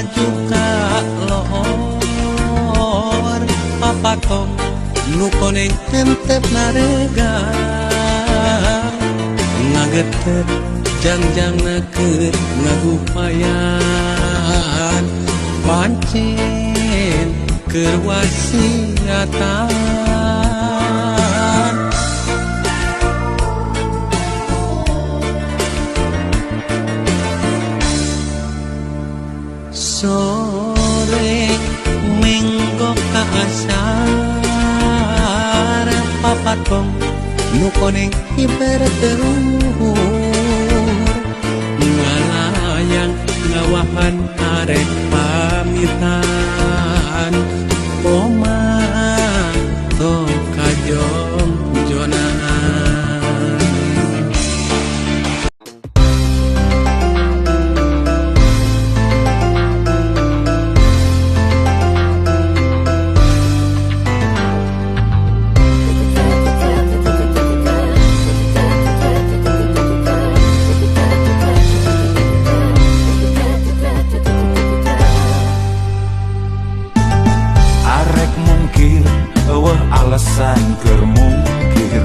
Laju ka lohor papatong nu koneng hentep naregang ngageter jangjang keur ngagupayan pancen keur wasiatan. Sore menggok ka asar papatong nu koneng hiber teruhur ngalayang ngawahan arek pamitan koma tong kajong jonan. Arek mungkir eueuh alasan keur mungkir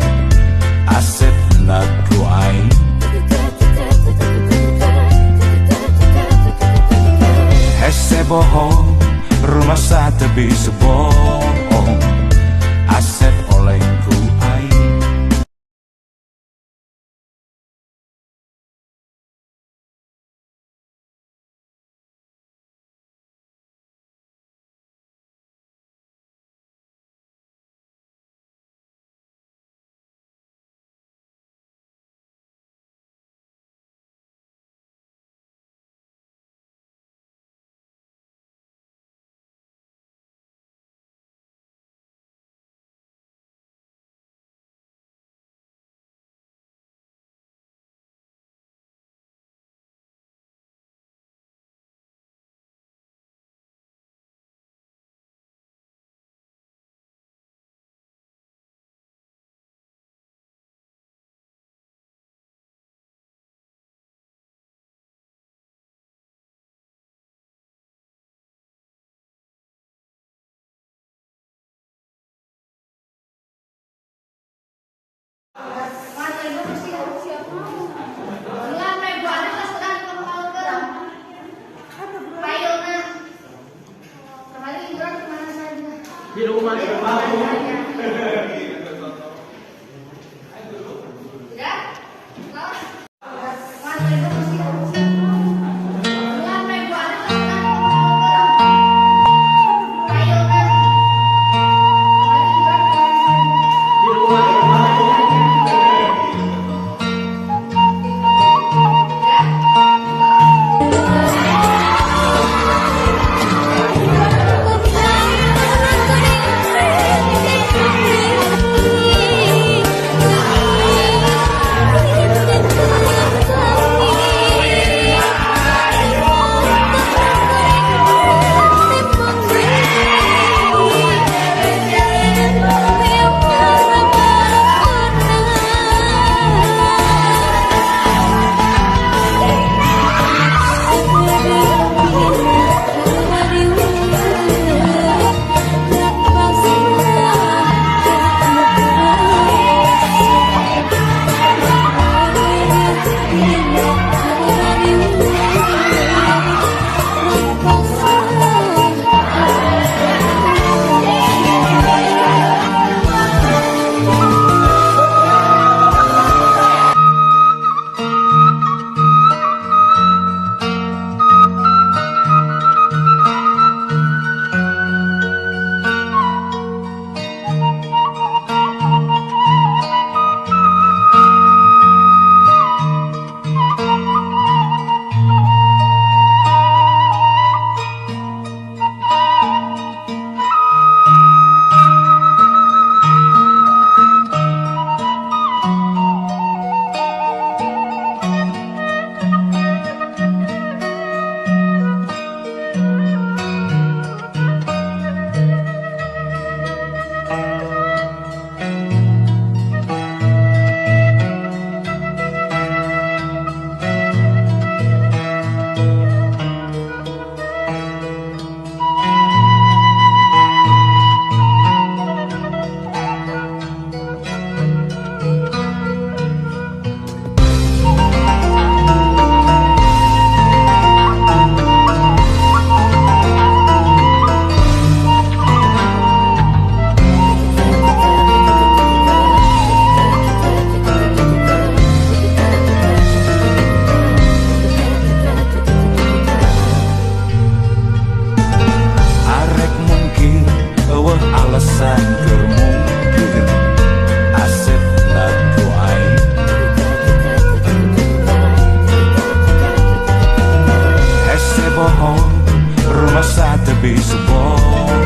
asep ku aing hese bohong rumasa teu bisa bohong asep oleh ku aing. Di rumah, di rumah. Di rumah, di rumah. Thank you. Alasan keur mungkir Asep ku aing. Hese bohong, rumasa teu bisa bohong.